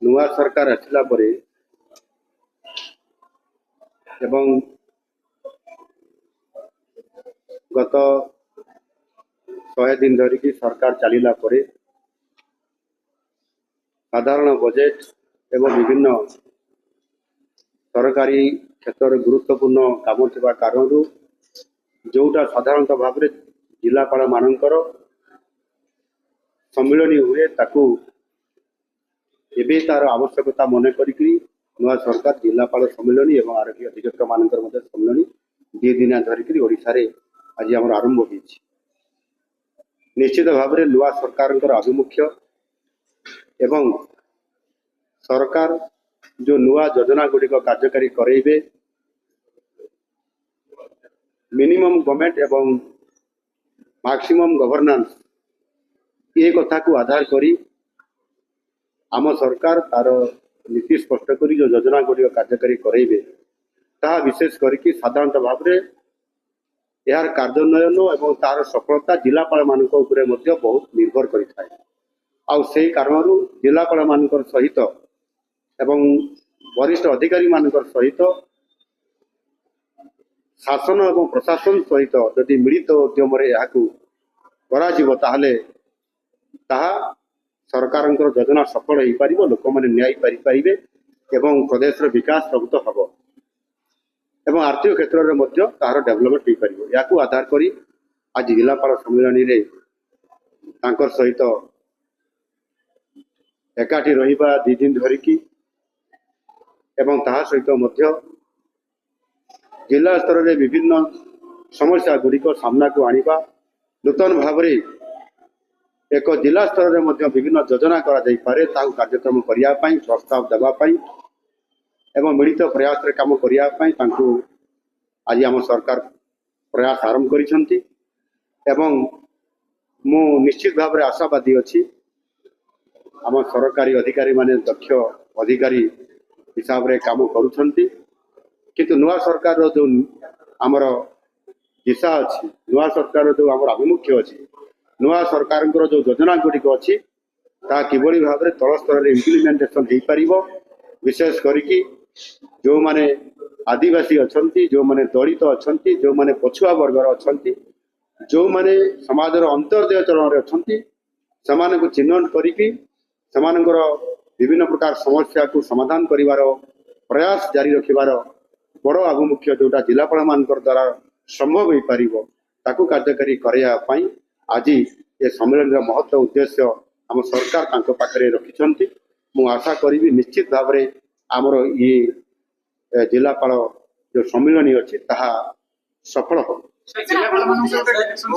ନୂଆ ସରକାର ଆସିଲା ପରେ ଏବଂ ଗତ 100 ଦିନ ଧରିକି ସରକାର ଚାଲିଲା ପରେ ସାଧାରଣ ବଜେଟ୍ ଏବଂ ବିଭିନ୍ନ ସରକାରୀ କ୍ଷେତ୍ରରେ ଗୁରୁତ୍ୱପୂର୍ଣ୍ଣ କାମ ଥିବା କାରଣରୁ ଯେଉଁଟା ସାଧାରଣତଃ ଭାବରେ ଜିଲ୍ଲାପାଳମାନଙ୍କର ସମ୍ମିଳନୀ ହୁଏ, ତାକୁ ଏବେ ତାର ଆବଶ୍ୟକତା ମନେ କରିକିରି ନୂଆ ସରକାର ଜିଲ୍ଲାପାଳ ସମ୍ମିଳନୀ ଏବଂ ଆରକ୍ଷୀ ଅଧୀକ୍ଷକମାନଙ୍କର ମଧ୍ୟ ସମ୍ମିଳନୀ 2 ଦିନିଆ ଧରିକିରି ଓଡ଼ିଶାରେ ଆଜି ଆମର ଆରମ୍ଭ ହୋଇଛି। ନିଶ୍ଚିତ ଭାବରେ ନୂଆ ସରକାରଙ୍କର ଆଭିମୁଖ୍ୟ ଏବଂ ସରକାର ଯେଉଁ ନୂଆ ଯୋଜନା ଗୁଡ଼ିକ କାର୍ଯ୍ୟକାରୀ କରେଇବେ, ମିନିମମ୍ ଗଭର୍ଣ୍ଣମେଣ୍ଟ ଏବଂ ମାକ୍ସିମମ୍ ଗଭର୍ଣ୍ଣାନ୍ସ, ଏ କଥାକୁ ଆଧାର କରି ଆମ ସରକାର ତାର ନୀତି ସ୍ପଷ୍ଟ କରି ଯେଉଁ ଯୋଜନା ଗୁଡ଼ିକ କାର୍ଯ୍ୟକାରୀ କରେଇବେ, ତାହା ବିଶେଷ କରିକି ସାଧାରଣତଃ ଭାବରେ ଏହାର କାର୍ଯ୍ୟାନ୍ୱୟନ ଏବଂ ତାର ସଫଳତା ଜିଲ୍ଲାପାଳମାନଙ୍କ ଉପରେ ମଧ୍ୟ ବହୁତ ନିର୍ଭର କରିଥାଏ। ଆଉ ସେଇ କାରଣରୁ ଜିଲ୍ଲାପାଳମାନଙ୍କର ସହିତ ଏବଂ ବରିଷ୍ଠ ଅଧିକାରୀମାନଙ୍କର ସହିତ ଶାସନ ଏବଂ ପ୍ରଶାସନ ସହିତ ଯଦି ମିଳିତ ଉଦ୍ୟମରେ ଏହାକୁ କରାଯିବ, ତାହେଲେ ତାହା ସରକାରଙ୍କର ଯୋଜନା ସଫଳ ହେଇପାରିବ, ଲୋକମାନେ ନ୍ୟାୟ ପାଇପାରିବେ ଏବଂ ପ୍ରଦେଶର ବିକାଶ ପ୍ରଭୂତ ହେବ ଏବଂ ଆର୍ଥିକ କ୍ଷେତ୍ରରେ ମଧ୍ୟ ତାହାର ଡେଭଲପମେଣ୍ଟ ହେଇପାରିବ। ଏହାକୁ ଆଧାର କରି ଆଜି ଜିଲ୍ଲାପାଳ ସମ୍ମିଳନୀରେ ତାଙ୍କର ସହିତ ଏକାଠି ରହିବା 2 ଦିନ ଧରିକି ଏବଂ ତାହା ସହିତ ମଧ୍ୟ ଜିଲ୍ଲା ସ୍ତରରେ ବିଭିନ୍ନ ସମସ୍ୟା ଗୁଡ଼ିକ ସାମ୍ନାକୁ ଆଣିବା, ନୂତନ ଭାବରେ ଏକ ଜିଲ୍ଲା ସ୍ତରରେ ମଧ୍ୟ ବିଭିନ୍ନ ଯୋଜନା କରାଯାଇପାରେ, ତାହାକୁ କାର୍ଯ୍ୟକ୍ରମ କରିବା ପାଇଁ ପ୍ରସ୍ତାବ ଦେବା ପାଇଁ ଏବଂ ମିଳିତ ପ୍ରୟାସରେ କାମ କରିବା ପାଇଁ ତାଙ୍କୁ ଆଜି ଆମ ସରକାର ପ୍ରୟାସ ଆରମ୍ଭ କରିଛନ୍ତି। ଏବଂ ମୁଁ ନିଶ୍ଚିତ ଭାବରେ ଆଶାବାଦୀ ଅଛି, ଆମ ସରକାରୀ ଅଧିକାରୀମାନେ ଦକ୍ଷ ଅଧିକାରୀ ହିସାବରେ କାମ କରୁଛନ୍ତି। କିନ୍ତୁ ନୂଆ ସରକାରର ଯେଉଁ ଆମର ଦିଶା ଅଛି, ନୂଆ ସରକାରର ଯେଉଁ ଆମର ଆଭିମୁଖ୍ୟ ଅଛି, ନୂଆ ସରକାରଙ୍କର ଯେଉଁ ଯୋଜନା ଗୁଡ଼ିକ ଅଛି, ତାହା କିଭଳି ଭାବରେ ତଳ ସ୍ତରରେ ଇମ୍ପ୍ଲିମେଣ୍ଟେସନ ହେଇପାରିବ, ବିଶେଷ କରିକି ଯେଉଁମାନେ ଆଦିବାସୀ ଅଛନ୍ତି, ଯେଉଁମାନେ ଦଳିତ ଅଛନ୍ତି, ଯେଉଁମାନେ ପଛୁଆ ବର୍ଗର ଅଛନ୍ତି, ଯେଉଁମାନେ ସମାଜର ଅନ୍ତର୍ଦେୟ ଚରଣରେ ଅଛନ୍ତି, ସେମାନଙ୍କୁ ଚିହ୍ନଟ କରିକି ସେମାନଙ୍କର ବିଭିନ୍ନ ପ୍ରକାର ସମସ୍ୟାକୁ ସମାଧାନ କରିବାର ପ୍ରୟାସ ଜାରି ରଖିବାର ବଡ଼ ଆଭିମୁଖ୍ୟ ଯେଉଁଟା ଜିଲ୍ଲାପାଳମାନଙ୍କର ଦ୍ୱାରା ସମ୍ଭବ ହେଇପାରିବ, ତାକୁ କାର୍ଯ୍ୟକାରୀ କରାଇବା ପାଇଁ ଆଜି ଏ ସମ୍ମିଳନୀର ମହତ୍ଵ ଉଦ୍ଦେଶ୍ୟ ଆମ ସରକାର ତାଙ୍କ ପାଖରେ ରଖିଛନ୍ତି। ମୁଁ ଆଶା କରିବି, ନିଶ୍ଚିତ ଭାବରେ ଆମର ଇଏ ଜିଲ୍ଲାପାଳ ଯେଉଁ ସମ୍ମିଳନୀ ଅଛି, ତାହା ସଫଳ ହେବ। ଜିଲ୍ଲାପାଳମାନଙ୍କ ଗୋଟେ ଡିରେକ୍ସନ।